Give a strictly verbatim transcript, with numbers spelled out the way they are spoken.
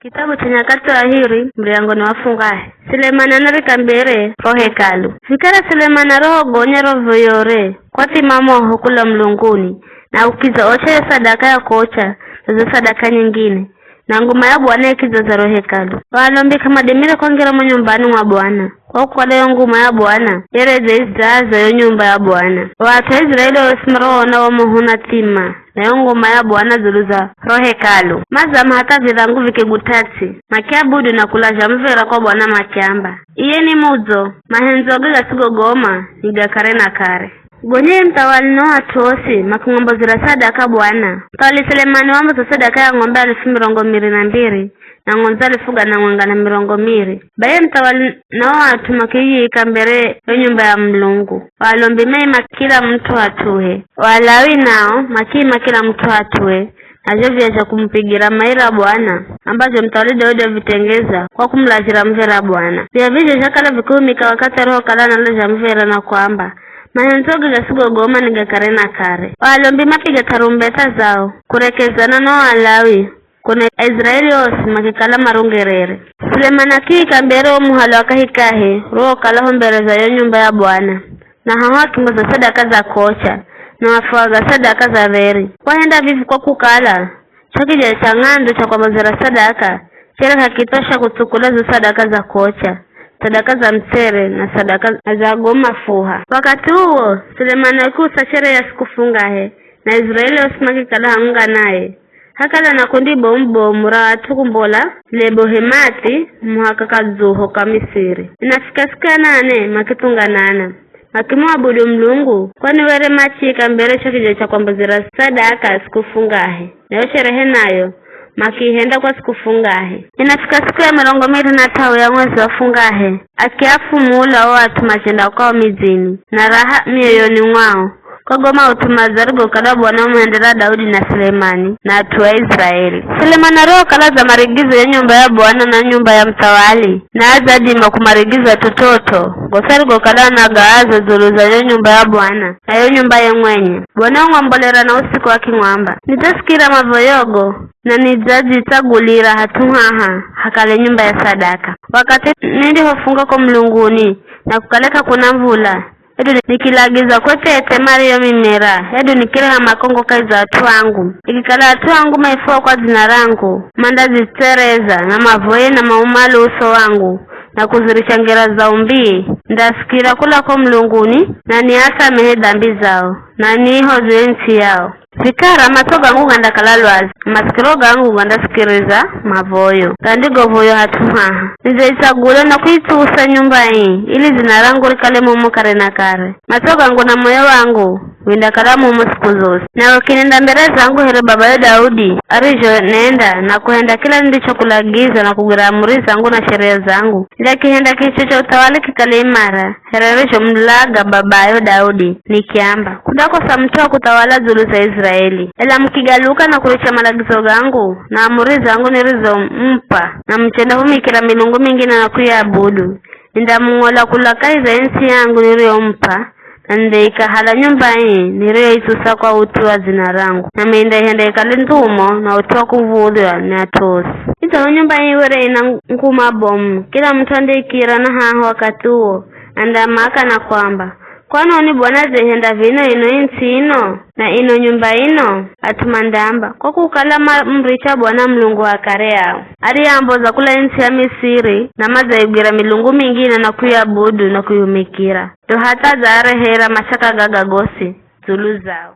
Kitabu cha Nyakati wa Ahiri, muryango ni wa fungahe. Sulemana narika mbere ro hekalu. Vikara Sulemana roho gonya ro voyore, kwathima moho kula mulunguni, na ukiza ocha yo sadaka ya kocha, na zo sadaka nyingine, na nguma ya Bwana ikiza za ro hekalu. Walombi k'amadimire kwangira mo nyumbani mwa Bwana, kwa kukala yo nguma ya Bwana yeredze izaza yo nyumba ya Bwana. O at'u a Iziraeli osi maroona wo muhuna thima, na yo nguma ya Bwana dzulu za ro hekalu. Mazama hatha virangu vikigut'a ts'i, makiabudu na kulazha muv̱era kwa Bwana makiamba, "Iye ni mudzo, mahendzo ge gasigogoma ni ga kare na kare." Gonya ye muthawali na o at'u osi makimwambozera sadaka Bwana. Muthawali Selemani wamboza sadaka ya ng'ombe alifu mirongo miri na mbiri, na ng'ondzi alifu gana mwenga na mirongo miri. Bai ye muthawali na o at'u makiyiika mbere yo nyumba ya Mulungu. O alombi maima kila mut'u hat'uhe. O Alawi nao makiima kila mut'u hat'uhe, na zho via zha kumupigira maira Bwana, ambazho muthawali Daudi wavitengeza kwa kumulazhira muv̱era Bwana. Via vizho zhakala vikihumika wakathi arihokala analazha muv̱era na kuamba, "Mahendzo ge gasigogoma ni ga kare na kare." O alombi mapiga tarumbeta zao, kurekezana na o Alawi, kuno Aiziraeli osi makikala marungerere. Sulemani akiika mbere wo muhalo wa kahikahi, uriwokala ho mbere za yo nyumba ya Bwana, na haho akimboza sadaka za kocha, na mafua ga sadaka za dheri. Wahenda vivi kwa kukala, cho kija cha ng'andzo cha kwambozera sadaka, chere k'akithosha kutsukula zo sadaka za kocha, sadaka za mutsere, na sadaka za go mafuha. Wakathi uwo, Sulemani akiusa sherehe ya siku fungahe, na Aiziraeli osi makikala hamwenga naye. Hakala na kundi bomu-bomu ra at'u kumbola Lebo-Hemathi muhaka kadzuho ka Misiri. Inafika siku ya nane, makithunganana, makimuabudu Mulungu, kwani were machiika mbere cho kija cha kwambozera sadaka siku fungahe, nayo sherehe nayo makiihenda kwa siku fungahe. Inafika siku ya mirongo miri na t'ahu ya mwezi wa fungahe, akiafumula o at'u machenda kwao midzini, na raha mioyoni mwao, kwa go maut'u madzo arigokala Bwana wamuhendera Daudi na Sulemani na at'u a Iziraeli. Sulemani arihokala adzamarigiza yo nyumba ya Bwana na nyumba ya muthawali, na adzadima kumarigiza t'ot'ot'o, gosi arigokala anagaaza dzulu za yo nyumba ya Bwana, na yo nyumba ye mwenye. Bwana wamwambolera na usiku akimwamba, "Nidzasikira mavoyogo, na nidzadzitsagulira hat'u haha hakale nyumba ya sadaka. Wakathi nindihofunga ko mulunguni, na kukale k'akuna mvula, hedu nikilagiza kw'et'et'e mariyo mimera, hedu nikireha makongo kahi za at'u angu, ikikala at'u angu maifua kwa dzina rangu, mandadzitsereza na mavoye na maumalu uso wangu, na kuziricha ngira za umbii, ndasikira kula ko mulunguni, na niasamehe dambi zao, na niihoze yo ntsi yao. Vikara matso gangu gandakala lwazi, masikiro gangu gandasikiriza mavoyo gandigovoyo hat'u haha. Nidzaitsagula na kuitsusa nyumba ii, ili dzina rangu rikale mumo kare na kare. Matso gangu na moyo wangu vindakala mumo siku zosi. Nawe ukinenda mbere zangu here babayo Daudi arizhonenda, na kuhenda kila nindichokulagiza, na kugwira amuri zangu na sheria zangu. Ndakihenda kicho cha uthawali kikale imara, here arizhomulaga babayo Daudi, nikiamba, 'K'undakosa mut'u wa kuthawala dzulu za Iziraeli.' Ela mukigaluka na kuricha malagizo gangu na amuri zangu nirizomup'a, na muchendahumikira milungu mingine na kuiabudu, nindamung'ola kula kahi za ntsi yangu niriyomup'a, na nindaikahala nyumba ii niriyoitsusa kwa ut'u wa dzina rangu, nami nindaihenda ikale ndhumo na ut'u wa kuv̱udhywa ni at'u osi. Idzaho nyumba ii were ina nguma bomu, kila mut'u andaikira na haho wakathi uwo, andamaka na kwamba, 'Kwanoni Bwana adzehenda vino ino ntsi ino, na ino nyumba ino?' At'u mandamba, 'Kwa kukala mamuricha Bwana Mulungu wa akare ao, ariyeamboza kula ntsi ya Misiri, na madzaigwira milungu mingine na kuiabudu na kuihumikira. Ndo hatha adzaarehera mashaka gaga gosi dzulu zao.'"